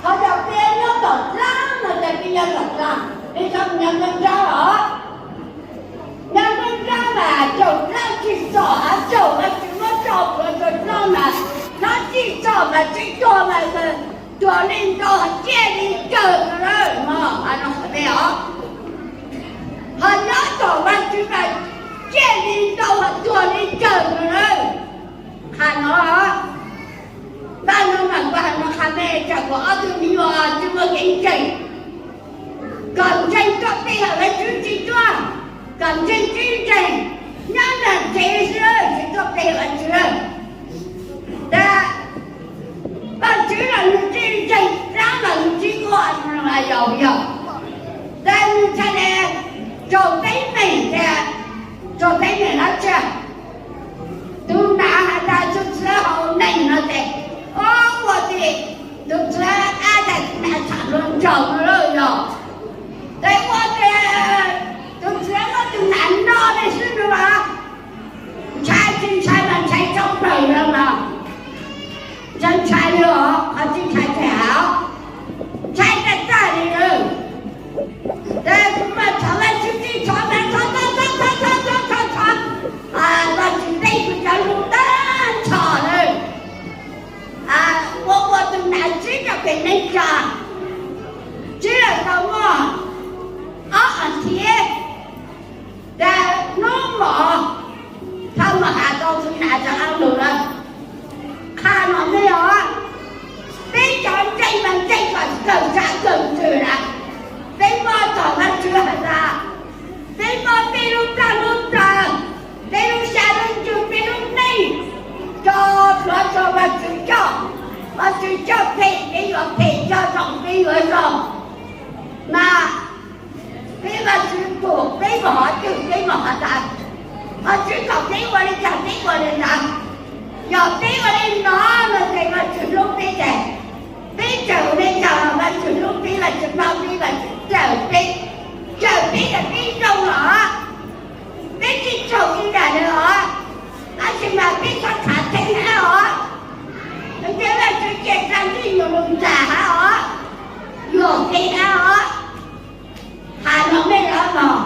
Qhov cov peb nyob tom dlaab no ces peb nyob tom dlaab, peb txhob nyob nruab nrab os. Nyob nruab nrab mas caum dlaab tsi txom, hab caum Vaajtswv muab tso plhuav rua dlaab mas, dlaab tsi txom mas tsi tuag mas, tuag le ntau hab ciaj le kawg no lawm mog, no qhov peb os. Ho nyob tom Vaajtswv mas ciaj le ntau hab tuag le kawg no lawm. Qha no, npaaj no mas kuv has no qha mej, tsam kuv ob tug miv nyuas tsi muaj kev ntseeg, kom ntseeg rua peb hawm Vaajtswv tsi tuaj, kom ntseeg tsi ntseeg, nyob nram tsev xwb tsi tuaj pe Vaajtswv. Tab Vaajtswv los nwg tsi ntseeg, dlaab los nwg tsi ua, yog yog. Tab nwg txhaj le rau peb meem tias, rau peb meem dlaab tsi? Tug nam has tas tug txiv haus neeg no tes, o, ua tes tug txiv ab tas tug nam txham hluas nraug no lawm yog. Tes ua tes tug txiv muab tug nam no le xwb nua, ntshai tsi ntshai mas ntshai tshaj plaws le mas, ntshai ntshai le os, qhov tsi ntshai tsis has, ntshai tag tag le lawm. Tes kuv mas thov Vaajtswv tsi tshov, thov thov thov thov thov thov thov, Vaajtswv teb kuv cov lug tag nrho lawm. Ua ua tug nam tsib rau pem neej tsa, tsib lawm tau muaj ob as thiv, tes nub mom thaum mas has tau tug nam rov qab lug lawm. Qha no mej os, peb cov ntseeg mas ntseeg kom kawg tshav kawg twg na, peb muab tom Vaajtswv has tas, peb muab peb lub plaj lub plawv, peb lub xya lub ntsws, peb lub neej tso plhuav rua Vaajtswv coj. Vaajtswv coj phem peb yuav phem, coj zoo peb yuav zoo. Mas peb Vaajtswv pum peb mus hov twg peb mus has tas, Vaajtswv kom peb ua le caag peb ua le ntawd. Yog peb ua le no no tes Vaajtswv hlub peb tes, peb txawm ua le caag los Vaajtswv hlub peb, Vaajtswv paub peb, Vaajtswv cawm peb, cawm peb tas peb zoo los, peb tsi tsaug ib yam le os. Tab sis mas peb txhob khav theeb hab os, ntawd Vaajtswv cia dlaab tsi nyuas lug nraag hab os, yuam kev hab os. Has no mej lawm mog,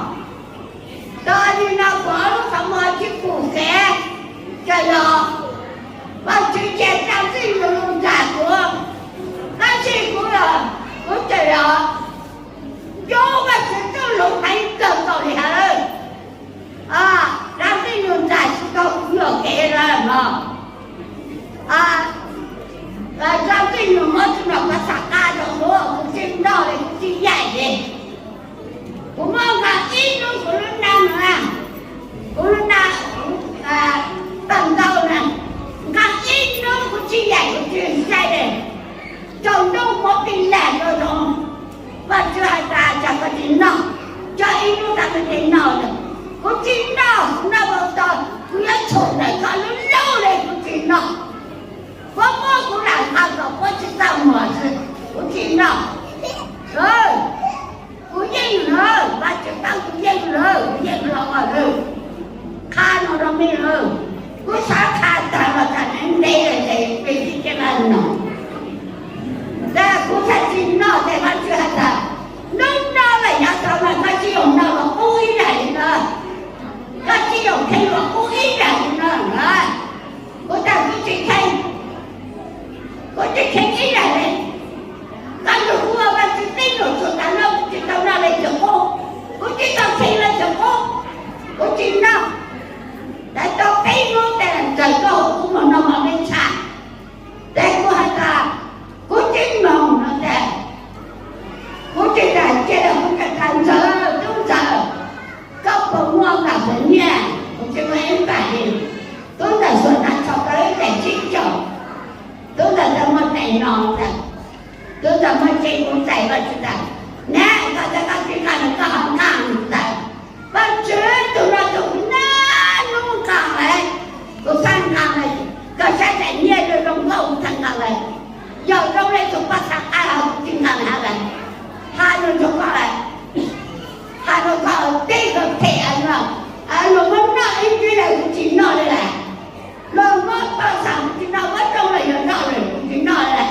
tog le no kuv ob lub qhov muag tsi pum kev, txawm los Vaajtswv cia dlaab tsi nyuas lug nraag kuv, tab sis kuv los kuv txawm los yog Vaajtswv txuj lug heev kawg nkaus le has lawm. Dlaab tsi nyuas nraag tsi tau kuv yuam kev lawm mog. Dlaab tsi nyuas muab tsi nom pav xam qab rua kuv, kuv tsi noj le kuv tsi yaim le. Kuv muab nqa ib nub kuv lub nab no, kuv lub nab paj ntaub na, nqa ib nub kuv tsi yaim kuv tsi saib le. Tsaus ntuj muab pij lam rua zoo, Vaajtswv has tas tas koj tsi noj, tso ib nub tas koj tsi noj lawm. Kuv tsi noj, kuv noj tau, kuv yuav tshum ntawm koj lub lub le kuv tsi noj. Puab muab kuv lam nqa kom puab tsi txaj muag xwb, kuv tsi noj. Kuv yeej lawm, Vaajtswv paub kuv yeej lawm, kuv yeej los lawm. Qha no rua mej lawm, kuv xav qha taag los tas neeg ntev le tes peb tsi ca le no. Tes kuv txhaj tsi noj tes Vaajtswv has tas, nub no lawm yav tod mas koj tsi yuav noj los qub ib yam li no, koj tsi yuav kheev los qub ib yam li no na. Kuv tas kuv tsi kheev, kuv tsi kheev ib yam li. Koj lug ua Vaajtswv teb num txug tas no kuv tsi tau noj le cov qub, kuv tsi tau kheev le cov qub, kuv tsi noj. Tes tau peb nub tes ntxawm koj hu kuv moog noj mov mej tshaj. Tes kuv has tas, kuv tsi moog no tes, kuv tsi tas cia le hu tas ntxawm, tub ntxawm, koj puas muaj npam xuas nyiaj? Kuv tsi muaj ib npam li. Tub ntxawm xuas tas txog koj ib daim tsib caug, tub ntxawm tas muaj daim no tas. Tub ntxawm muaj tsev kuv txais Vaajtswv tas, nab koj tas koj tsi nqaa koj ho nqaa ntawd. Vaajtswv tug no tug nab nub nqaa lawm, kuv txhaj nqaa lawm. Koj saib daim nyiaj zoo zoo nkauj kuv txhaj nqaa lawm. Yog zoo le tug paj xam qab hov kuv tsi nqaa hab lawm. Has lug rua koj lawm, has lug koj teb koj them no, luag muab noj ib ntsib lawm kuv tsi noj le lawm. Luag muab paj xam kuv tsi noj, muab rooj lawm yog noj lawm kuv tsi noj le lawm.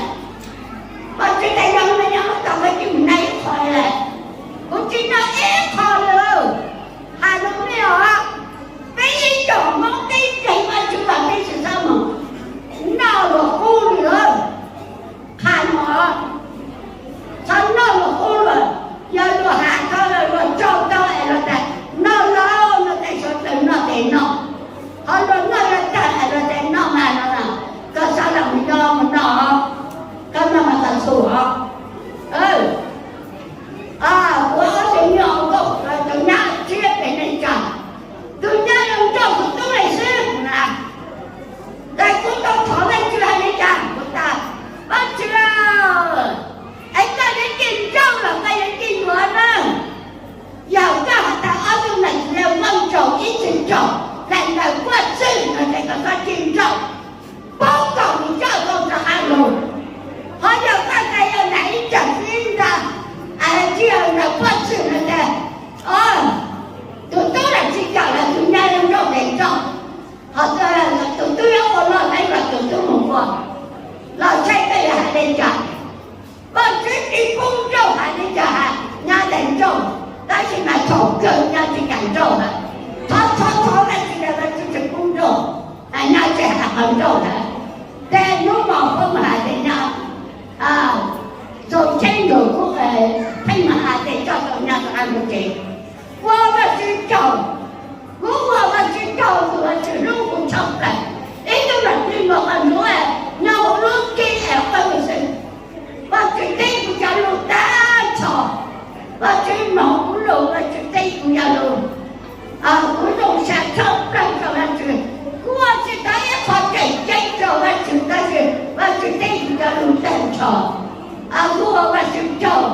Kuv ua Vajtswv tsaug,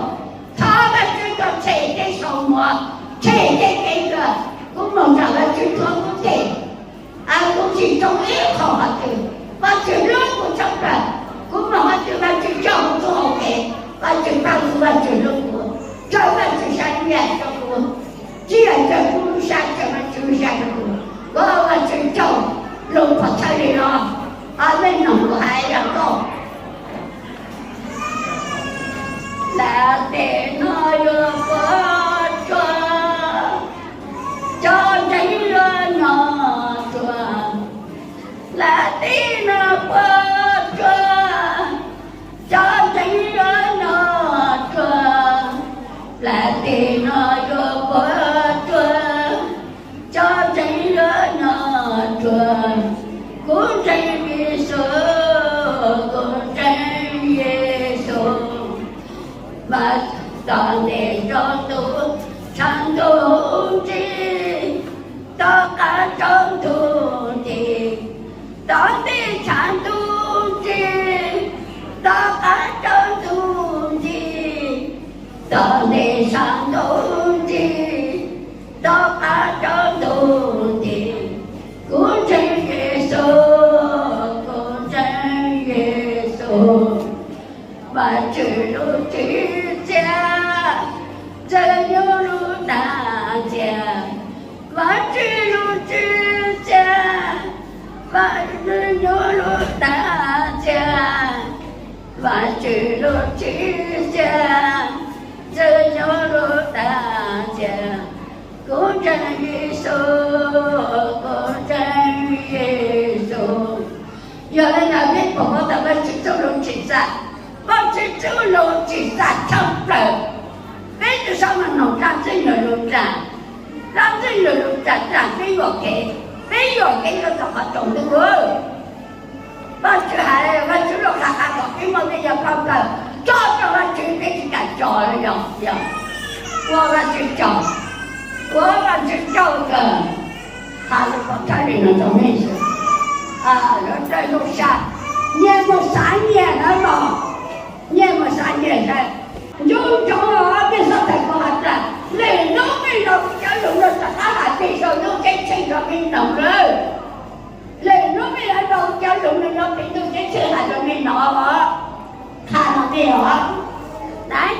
thov Vajtswv kom tshem tej saum muag, tshem tej kev kawg, kuv mus nrog Vajtswv thoob kuv ceg. Kuv tsis tsoo ib qho qhov twg, Vajtswv hlub kuv tshaj plaws. Kuv mus qhov twg Vajtswv coj kuv txoj hau kev, Vajtswv pab kuv, Vajtswv hlub kuv, raws Vajtswv siab nyiam rau kuv, tsis yog raws kuv lub siab, raws Vajtswv lub siab rau kuv. Kuv ua Vajtswv tsaug, lus pov thawj li no, ob peb nus kuv hais yog koj. Lawv tej no yuav puas tsuaj, cov ntseeg yuav nyob ruaj. Lawv tej no puas tsuaj, cov ntseeg yuav nyob ruaj. Lawv tej no yuav puas tsuaj, cov ntseeg yuav nyob ruaj. Kuv ntseeg Yexus, kuv ntseeg Yexus. Mas tom ntej tsaus ntuj tshav ntuj nrig, tom qab tsaus ntuj nrig, tom ntej tshav ntuj nrig, tom qab tsaus ntuj nrig, tom ntej tshav ntuj nrig, tom qab tsaus ntuj nrig. Kuv ntseeg Yexus, kuv ntseeg Yexus. Vajtswv lub tswv txiaj, Ntxwg Nyoog lub dag ntxias. Vajtswv lub tswv txiaj, Ntxwg Nyoog lub dag ntxias. Vajtswv lub tswv txiaj, Ntxwg Nyoog lub dag ntxias. Kuv ntseeg Yexus, kuv ntseeg Yexus. Yog li ntawd peb pom tau Vajtswv txoj lus tsim txom, Vajtswv txoj lus tsim txom tshaj plaws. Peb tus sab no noog dlaab txwg nws lug dlaag, dlaab txwg nws lug dlaag dlaag peb yuam kev, peb yuam kev yuav tau qhov tsaus ntuj. Vajtswv hais, Vajtswv lug qha qha kom peb muaj tej yam koj plaws, tso rau Vajtswv, peb tsis kam tso li os. Ua Vajtswv tsaug, ua Vajtswv tsaug kawg. Has lus pov thawj li no rau mej, lawv dawj lub sab, nyias mus xav nyias lawv los, nyias mus xav nyias lawv. Nco ntsoov os, mej txhob tham kuv has tas, lwm hnub mej los kuv cov lus no rov qab hais pem saum lub ceeb tsheej rau mej mloog lawm. Lwm hnub mej los kuv cov lus no nyob pem ntuj ceeb tsheej hais rau mej hnov os. Qha no mej os, naiv